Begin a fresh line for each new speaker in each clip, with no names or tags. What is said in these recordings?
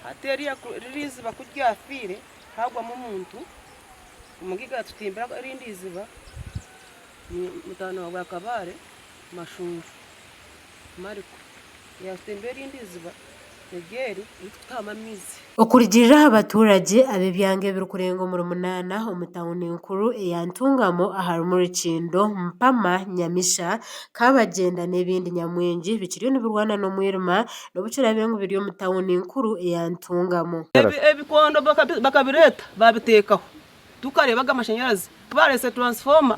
Hati riri eiziba ku ryafiire haagwamu omuntu, omugaiga yaatutimbira erindi eiziba mutaano wa Kabare Mashunju Mariko yaatutimbira erindi eiziba niryo eri eritukutahamu amaizi.
Okurugiirira aha baturagye ab'ebyanga ebirikurenga omuri munaana omu tauni nkuru eya Ntungamo aharimu Rukindo, Mpama, Nyamisha, Kabagyenda n'ebindi nyamwingi bikiriyo nibirwana n'omwirima n'obu kiraabe ngu biri omu tauni nkuru eya Ntungamo.
Ebikondo bakabireeta baabiteekaho tukareeba aga amashanyarazi. Ku baareetsire turansifoma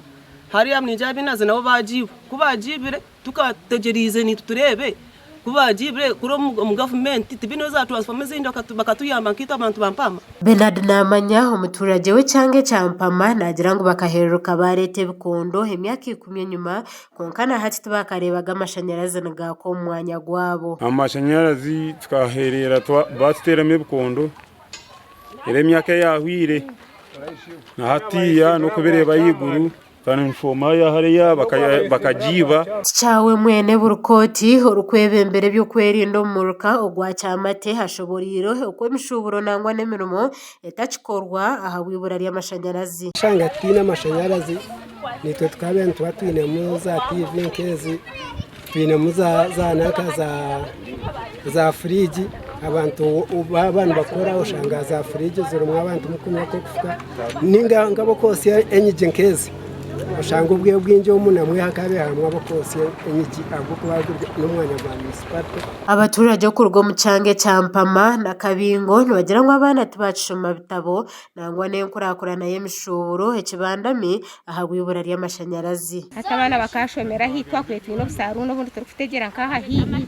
hariya ningira abainazi nabo baagiiba. Ku baagiibire tukategyereize naitwe tureebe ku baagiibire kuri omu gavumenti tibaineyo za turansifoma ezindi bakatuyamba nkaitwe abantu ba Mpama.
Bernard Namanya omuturagye w'ekyanga ekya Mpama naagira ngu bakahereruka baareeta ebikondo emyaka ikumi enyima Kwonka na hati tibakareebaga amashanyarazi nigaaka omu mwanya gwabo.
Amashanyarazi tukaheerera baatuteeramu ebikondo reero emyaka eyahweire na hatiiya n'okubireeba ahaiguru taransifooma ya hariya bakagiiba.
Tikyawe mwene buri kooti orikwebembera eby'okwerinda omu muruka ogwa Kyamate ashoboreire oku emishuuburo nangwa n'emirimo etakikorwa ahabw'eibura ry'amashanyarazi.
Kushanga tutaine amashanyarazi naitwe tukabaire nituba twinemu za tiivi nk'ezi twinemu za nanka za furiigi abantu baaba nibakora oshanga za furiigi zirimu abantu mukunywa nk'okufuka ninga nk'abakwotsya enyigi nk'ezi oshanga obwire bwingi omu namwe hakaba harimu abakwotsya enyigi ahabw'okuba n'omwanya gwa munisiparite.
Abaturage okuruga omu kyanga ekya Mpama na Kabingo nibagira ngu abaana tibakishoma bitabo nangwa n'enkurakurana y'emishuuburo ekibandami ahabw'eibura ry'amashanyarazi.
Hati abaana bakaashomera ahu twakubaire twine obusaruuni obundi turikutegyera nk'aha haihi.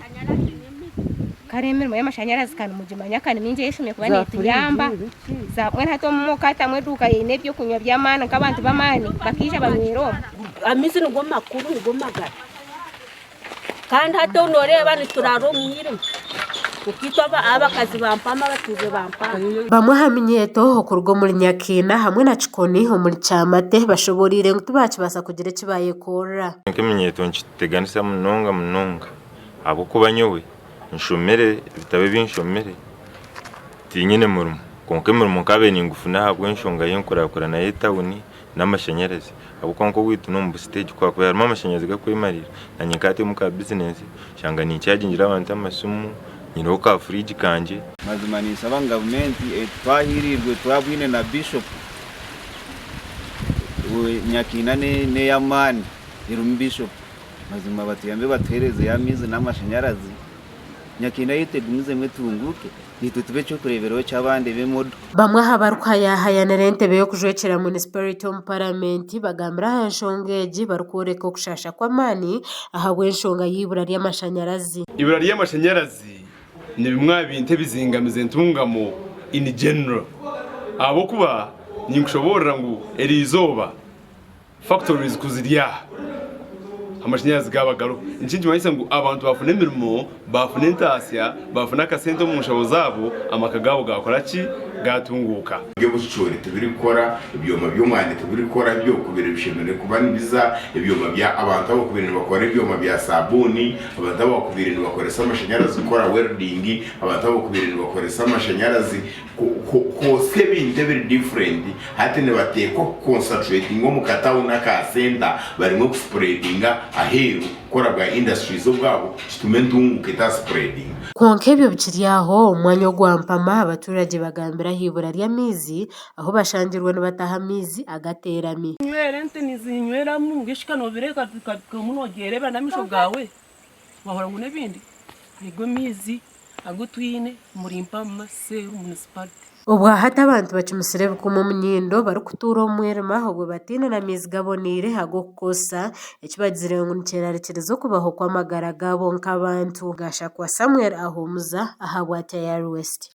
Kare emirimo y'amashanyarazi ka nimugimanya ka ni mingi eyeshomire kuba neetuyamba. Mbwenu hati omu okaatamu eduuka eine ebyokunywa by'amaani nk'abantu b'amaani bakaija banywera omu.
Amaizi nigo makuru nigo magara. Kandi hati obu nooreeba nituraara omu mwirima nkaitwe abakazi ba Mpama abatuuze ba Mpama.
Bamwe aha minyeeto okuruga omuri Nyakiina hamwe na Kikoni omuri Kyamate bashoboreire ngu tibakibaasa kugira eki bayekorera.
Nk'eminyeeto nikituteganisa munonga munonga ahabw'okuba nyowe nshomire ebitabo ebi nshomire tinyine murimo kwonka emirimo nkaabaire ningufuna ahabw'enshonga y'enkurakurana y'etawuni n'amashanyarazi ahabw'okuba nk'owaitu n'omu busiteegi ku haakubaire harimu amashanyarazi gakwemarira nanye nkaatemu ka bizinesi oshanga ninkyagingira abantu amasimu nyineho ka furiigi kangye.
Mazima ninshaba ngu gavumenti twahiiriirwe twabwine na Bishop Nyakiina n'eyamaani erimu Bishop mazima batuyambe batuheerezeyo amaizi n'amashanyarazi Nyakiina yaitu egumizemu etunguuke. Naitwe tube eky'okureeberaho ky'abandi b'emodo.
Bamwe aha barikuhayahayanira entebe y'okujwekyera munisiparite omu paramenti bagambire aha nshonga egi barikworeka okushaasha kw'amaani ahabw'enshonga y'eibura ry'amashanyarazi.
Eibura ry'amashanyarazi ni bimwe aha bintu ebizingamiza entungamo in general ahabw'okuba ninkushoboorora ngu eriizooba Factories ku ziri aha, amashanyarazi gaaba gariho, nikyo nikimanyisa ngu abantu baafuna emirimo, baafuna entaasya, baafuna akasente omu nshaho zaabo, amaka gaabo gaakora ki? Gaatunguuka.
Eby'obucuuri tibirikukora, ebyoma by'omwani tibirikukora eby'okubire bishemereire kuba nibiza, ebyoma bya abantu abakubire nibakora ebyoma bya saabuuni, abantu abakubire nibakoresa amashanyarazi kukora welding, abantu abakubire nibakoresa amashanyarazi Kwotsya ebintu ebiri different hati nibateekwa ku concentratinga omu ka town aka center baremwe ku spreadinga aheeru kukora bwa industries obwabo kitume entunguka eta spreadinga.
Kwonka ebyo bikiri aho, omu mwanya ogwa Mpama abaturagye bagambire aha ibura ry'amaizi ahu bashangirwe nibataha amaizi agateerami.
Nywera ente nizinyweramu mbwenu shi ka nobireeba omu nogyereebera n'amaisho gaawe wahurira ngu n'ebindi nigo maizi agu twine omuri Mpama Cell Municipality.
Obwahati abantu bakimisire ebikumu omu nyindo barikutuura omu mwirima obwo bataine na maizi gaboneire ag'okukozesa ekibagizire ngu nikyerarikiriza okubaho kw'amagara gaabo nk'abantu. Gashakwa Samuel Ahumuza ahabwa Tayari West.